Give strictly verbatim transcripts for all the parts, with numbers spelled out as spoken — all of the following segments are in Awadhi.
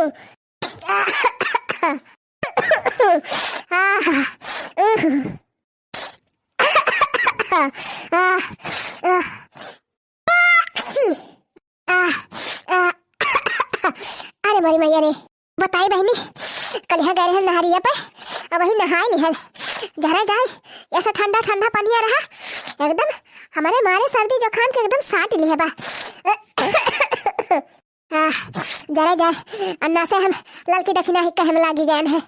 आह, उह। आह, आह। आह, आह। अरे मोरी मैया रे, बताई बहिनी, कलिहा गए रहल नहरिया पे, अबहीं नहाई लिहल। जरा जाए, ऐसा ठंडा ठंडा पनिया रहा, एकदम हमरे मारे सर्दी जुकाम के एकदम साट लिहे बा। आह, जरा जाए, अन्ना से हम ललकी दखिनाही कहे में लागी गए हैं,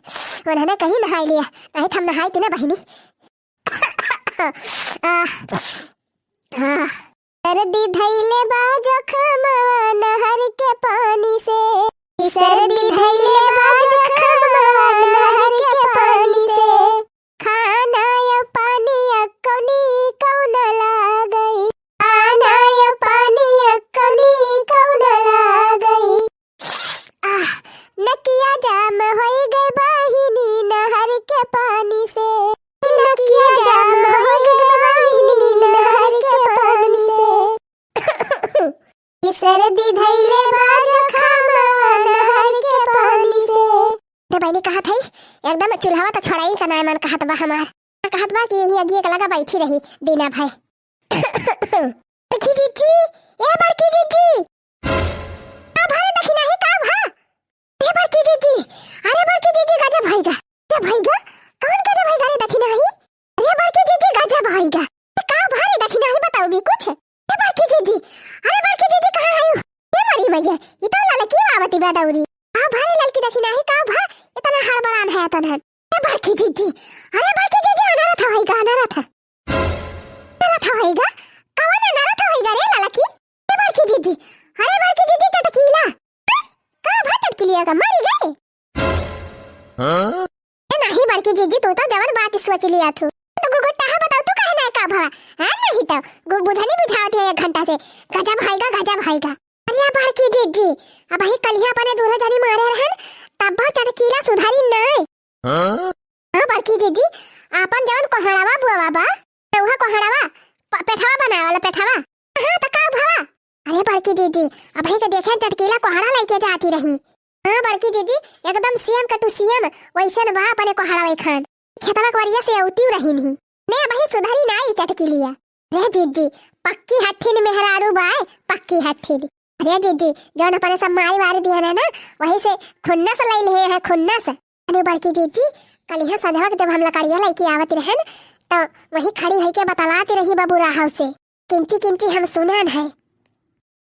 उन्होंने कहीं नहाई लिया, नहीं तो हम नहाई थी ना बहिनी। आह, आह। सर्दी धइले बा जखमवा नहर के पानी से, सर्दी धइले बा जखमवा नहर के पानी से, खाना या पानी या कौनी कौन लागई, खाना या पानी या कौनी कौन लागई। आह, नकिया जाम होई गए बहिनी नहर के पानी से, नकिया जाम होई गए बहिनी नहर के पानी से। ई सर्दी धइले बा जुकाम नहर के पानी से। ते बहिनी कहत है, एकदम चूल्हा तो छोड़ाई का नाय मन कहत बा हमार। कहत बा कि यही अगिए के लगा बैठी रही दीना भाई। बड़की जीजी, ए बड़की जीजी। का भा रे दखिनाही, का भा? ए बड़की जीजी, अरे बड़की जीजी, गजब होइगा, गजब होइगा। कौन गजब होइगा रे दखिनाही? अरे बड़की जीजी, गजब होइगा। ए, का भा रे दखिनाही, बताओ भी कुछ। ए बड़की जीजी, अरे बड़की जीजी, कहाँ है? ए मरी मैया, ई तो ललकी आवती बा दौरी। का भा रे ललकी दखिनाही, का भा? इतना हड़बड़ान है तनहन। ए बड़की जीजी, अरे बड़की जीजी, अनरथ होइगा, अनरथ। अनरथ होइगा? कवन अनरथ होइगा रे ललकी? ए बड़की जीजी, अरे बड़की जीजी चटकीला। का भा चटकीलिया का मरी गए? हाँ? ए नाही बड़की जीजी, तू तो जवन बात सोच लिया थू। तो गुगुट्टा है बताओ तू कहे ना का भा? हाँ नहीं तो गु-, बुझनी बुझावती है एक घंटा से। गजब होइगा, गजब होइगा। अरे बड़की जीजी, अबहीं कलिहा अपने दूल्हा जानी मारे रहन, तब भा चटकीला सुधारी नाय। हाँ? हाँ बड़की जीजी, आपन जवन कोहड़ावा बुआवा बा, तो उहा कोहड़ावा, प-, पेठवा बनावे वाला पेठवा। हाँ, तो का भवा? अरे बड़की जीजी, अबहीं के देखे चटकीला कोहड़ा लइके जाती रही। हाँ बड़की जीजी, एकदम सेम का टू सेम वैसन बा अपने कोहड़ावा खान। खेतवा के वरिया से अउती रही नहीं। ने अबहीं सुधरी ना ई चटकीलिया। रे जीजी, पक्की हट्ठिन मेहरारू बाय, पक्की हट्ठिन। अरे जीजी, जौन अपने सब मारी वारी दिहन है ना, वही से खुन्नस लई लिहे है, खुन्नस। अरे बड़की जीजी, कलिहा संझवा के जब हम लकड़िया लइके आवत रहन, तो वही खड़ी होइके बतलात रही बाबू राहव से, किंची किंची हम सुनन है।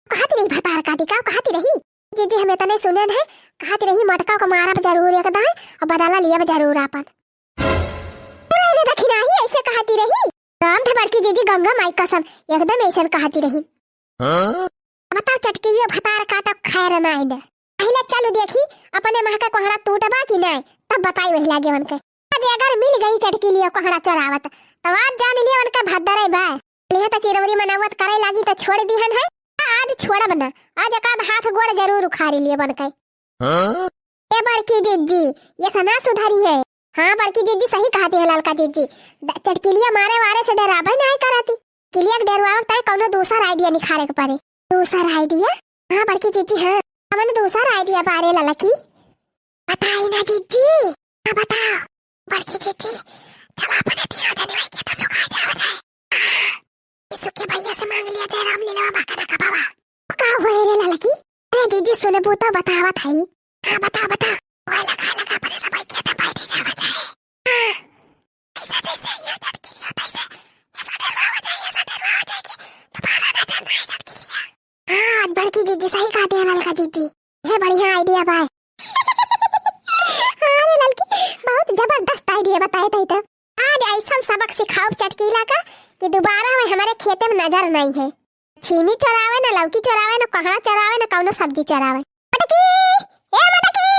कहत रही भतार काटी का, कहत रही, जीजी हम इतने सुनन है, कहत रही मटका को मारब जरूर एक दाई, और बदला लियब जरूर आपन। अरे दखिनाही ऐसे कहती रही। राम धे बड़की जीजी गंगा माई कसम, एकदम ऐसन कहती रही। हाँ? अब बताओ चटकीलियो भतार काटो खैर नाय न। पहिले चलू देखी अपने माँ का कोहड़ा टूटबा कि नाय, तब बताई वही लागे उनके। आज अगर मिल गई चटकीलियो कोहड़ा चोरावत, तब आज जान लियो उनका भद्दर है बा। लिहा तो चिरौरी मनावत करे लागी तो छोड़ दिहन है, आज छोड़ब ना, आज एक आध हाथ गोड़ जरूर उखाड़ी लियब उनके। हाँ? ए बड़की जिज्जी, ये सना सुधरी है। हाँ बड़की जिज्जी सही कहती है ललका जिज्जी। द-, चटकिलिया मारे वारे से डराबे नाहीं करती। किलिया के डरवावत ताई कौनो दूसर idea निखारे के पड़े। दूसर idea? हाँ बड़की जिज्जी हाँ। हमने दूसर idea बारे ललकी। बताई ना जिज्जी। हाँ बताओ। बड़की जिज्जी, चला अपने तीनों जने वही के तुम लोग आ जाओ जाए। हाँ। यीशु के भैया से मांग लिया जाए रामलीला बाबा का ना कबावा। का हुए रे ललकी? अरे जिज्जी सुनबू तो बतावत हई। हाँ बता बता। ओए लगा लगा अपने सब खेत में बैठी जावा जाए। हाँ। ऐसा जैसे ये चटकिलिया होता है, ऐसा डरवावा जाए, ऐसा डरवावा जाए कि दोबारा नजर ना आए चटकिलिया। हाँ, आज बड़की जिज्जी सही कहती है ललका जिज्जी। ये बढ़िया idea बाय। हाँ रे ललकी, बहुत जबरदस्त idea बताए थे तो। आज ऐसन सबक सिखाओ चटकीला का कि दोबारा हमें हमारे खेते में नजर नहीं है। छीमी चोरावे ना, लौकी चोरावे ना, कोहड़ा चोरावे ना, कौनो सब्जी चोरावे। मटकी, ए मटकी!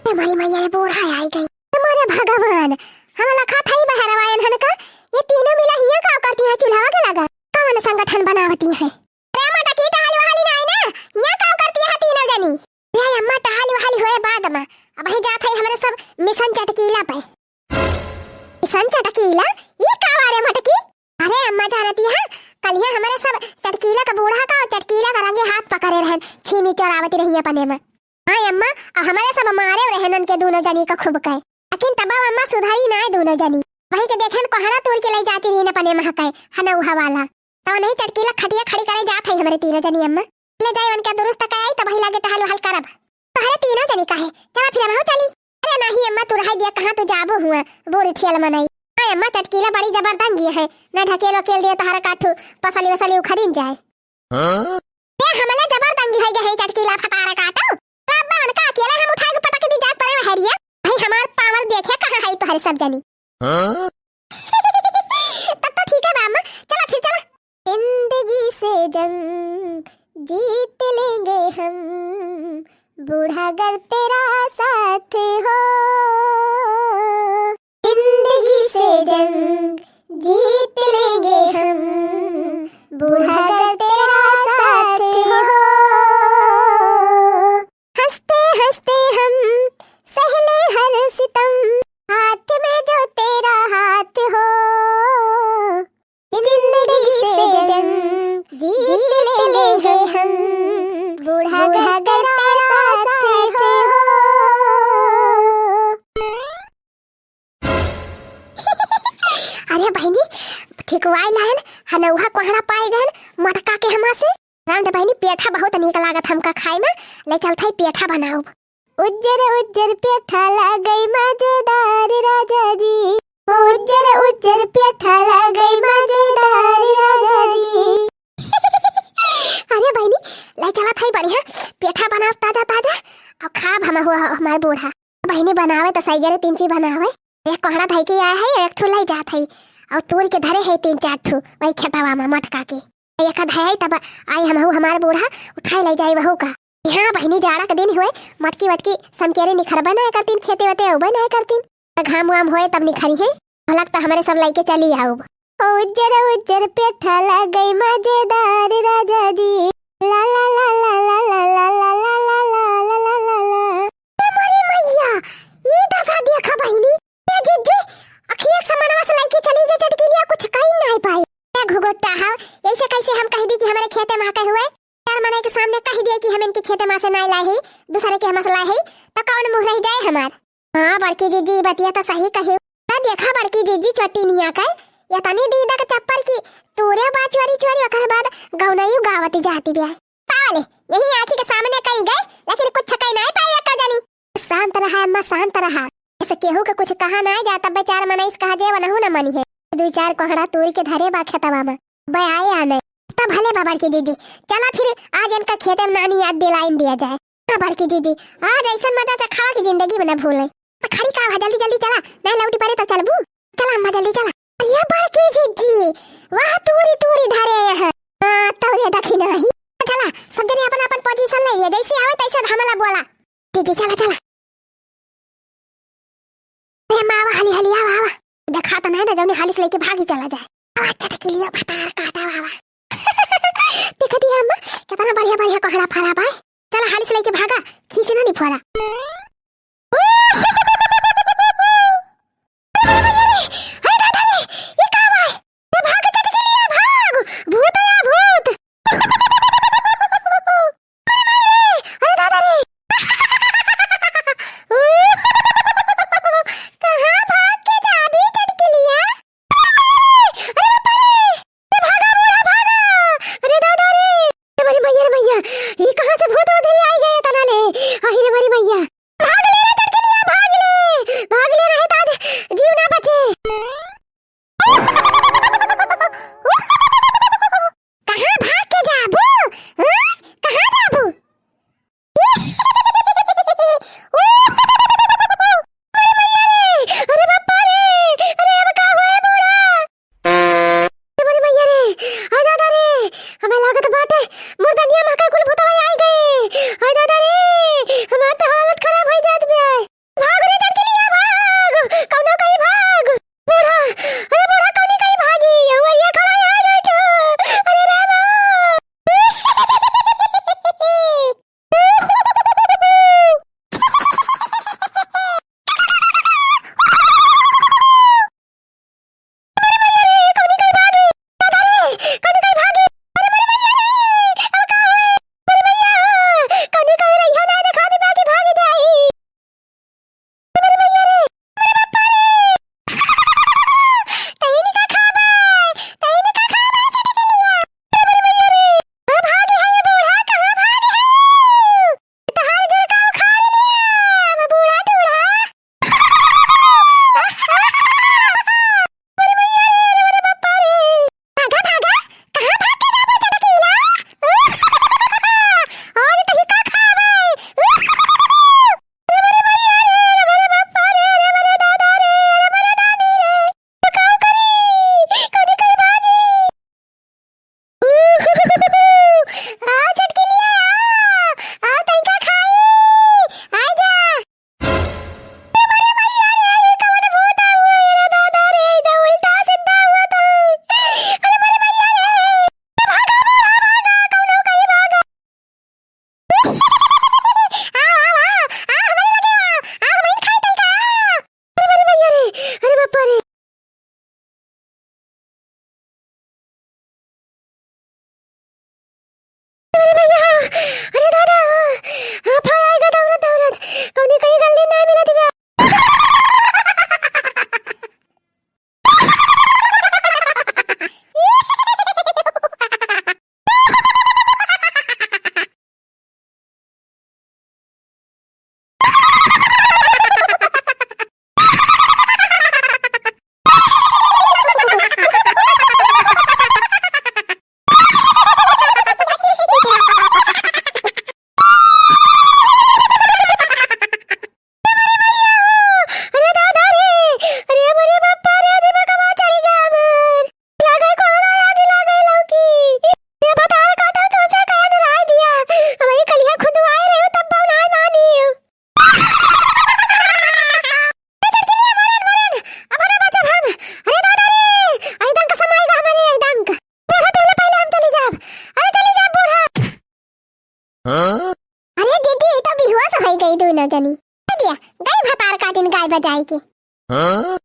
ए मोरी मैया रे, बूढ़ा आई गई। ए मोरे भगवान, हम लखा थाई बहरवायन हन का, ये तीनों मिला हिया का करती है चूल्हा के लगा? कौन संगठन बनावती है? रे मटकी, टहल वहल नाई ना, हिया का करती है तीनों जनी? रे अम्मा, टहल वहल होए बाद में, अबहीं जात है हमरे सब मिशन चटकीला पे। मिशन चटकीला? ई का बारे मटकी? अरे अम्मा जानती है, कलिया हमरे सब चटकीला का बूढ़ा का और चटकीला का रंगे हाथ पकड़े रहन, छीमी चोरावती रही अपने में। हाँ अम्मा, अउ हमरे सब मारे रहे ननके दूनो जनी का खूब कहे। लेकिन तब अम्मा सुधरी नाय दूनो जनी। वही के देखेन कोहड़ा तूर के लइ जाती रही न अपने महकाए, हनउहा वाला। तब नहीं चटकीला खटिया खड़ी करे जात है हमरे तीनों जनी अम्मा। ले जाए उनके दुरुस्त कहे आई, तब वही लागे टहल वहल करब। तोहरे तीनों जनी कहे, चला फिर हमहू चली। अरे नहीं अम्मा, तू रहाई दिया, कहाँ तू जाबो हुआ, बूढ़ी ठेल मनई। हाँ अम्मा, चटकीला बड़ी जबरदंगी है, न ढकेल वकेल दिया तोहरा काठू पसली वसली उखरिन जाए। हाँ? ए, हमला जबरदंगी होइ गए है, चटकीला फतारा काटो। तब बन का अकेला हम उठाए के पटक दी जात परे हरिया। भाई हमार पावर देखे कहाँ है तोहरे सब जनी। हाँ? तब तो ठीक है बाम्मा, चला फिर चला। जिंदगी से जंग जीत लेंगे हम, बूढ़ा अगर तेरा साथ हो। जिंदगी से जंग जीत लेंगे हम, बूढ़ा अगर तेरा साथ हो। हंसते हंसते हम सह ले हर सितम, हाथ में जो तेरा हाथ हो। जिंदगी से जंग जीत लेंगे हम, बूढ़ा अगर तेरा साथ हो। अरे बहिनी, ठिकवाई लायन, हनउहा कोहड़ा पाए गए, मटका के हमा से। राम दे बहिनी, पेठा बहुत नीक लागत हमका खाए में, ले चलत है पेठा बनाउब। उज्जर उज्जर पेठा लागई मजेदार राजा जी, उज्जर उज्जर पेठा लागई मजेदार राजा जी। अरे बहिनी, ले चलत है बढ़िया पेठा बनाउब ताजा ताजा, अउ खाब हम हुआ हमार बूढ़ा। बहिनी बनावे त सही गरे तीन चीज बनावे। एक कोहड़ा धई के आए है, एक ठो लई जात है, अउ तूर के धरे है तीन चार ठो वही खेतवा में मटका के। एक धई तब आई हमहू हमार बूढ़ा उठाए लई जाई वहू का। हाँ बहिनी, जाड़ा के दिन हुए, मटकी वटकी समकेरे निखरबे ना करतीन, खेते वते अउबे ना करतीन। त घाम वाम होए तब निखरी है। भलक त हमरे सब लइके चली आउब। उज्जर उज्जर पेठा लागई मजेदार राजा जी। ला ला ला ला। ए मोरी मैया, ई दशा देखा बहिनी। ए जिज्जी, अखिया समनवा से लइके चली गई चटकीलिया, कुछ कही नाई पाई। ए घुघुट्टा हाव, ऐसे कैसे हम कह दी कि हमरे खेते में के हुए? चार मनई के सामने कह दिए कि हम इनके खेते में से नाई लाए ही, दूसरे के हम से लाए ही, त कौन मुँह रह जाए हमार? हाँ बड़की जिज्जी, ई बतिया त सही कही। ना देखा बड़की जिज्जी चोटी निया कर, या तनी दीदा के चप्पल की तूरे बा चोरी चोरी, ओकर बाद गौनयू गावत जाती बिया। पाले, यही आँखी के सामने कही गए, लेकिन कुछ कही नाई पाई का जानी। शांत रहा अम्मा, शांत रहा। ऐसे केहू के कुछ कहा ना जाता, बेचार मनई से कहा जे वनहु न मनी है। दुई चार कोहड़ा तूर के धरे बा खेतवा में, बे आए आने। तब भले बा बड़की जिज्जी, चला फिर आज इनका खेते में नानी याद दिलाइन दिया जाए। हाँ बड़की जिज्जी, आज ऐसन मजा चखावा कि जिंदगी में न भूले। त खड़ी का भा, जल्दी जल्दी चला, नहीं लौटी परे तो चलबू। चला अम्मा जल्दी चला। अरे बड़की जिज्जी, वाह तूरी तूरी धरे हैं। हाँ, तौरे दखिना ही। चला, सब जने अपन अपन पोजीशन ले लिया, जैसे आवे तैसे हमला बोला। जिज्जी चला चला। अरे अम्मा आवा, हाली हाली आवा आवा। देखा त नहीं ना जौनी हाली से लइके भागी चला जाए। आवा चटकीलिया भतार काटा आवा। देख दिया अम्मा, कितना बढ़िया बढ़िया कोहड़ा फरा बा। चला हाली से लइके भागा, खीसी ना निफोरा। अरे दादा रे, ये का बा? ये भाग चटकीलिया भाग, भूत आया भूत। अरे दादा रे। कहाँ भाग के जाबी चटकीलिया? अरे बाप रे, ए भागा बूढ़ा भागा। अरे दादा रे, अरे मैया रे मैया, ये कहाँ से भूत उधर आई गए तना ले? अहि रे मरी मैया। ई दोनों जनी। दिया, गई भतार काटिन गाय बजाई के। हाँ?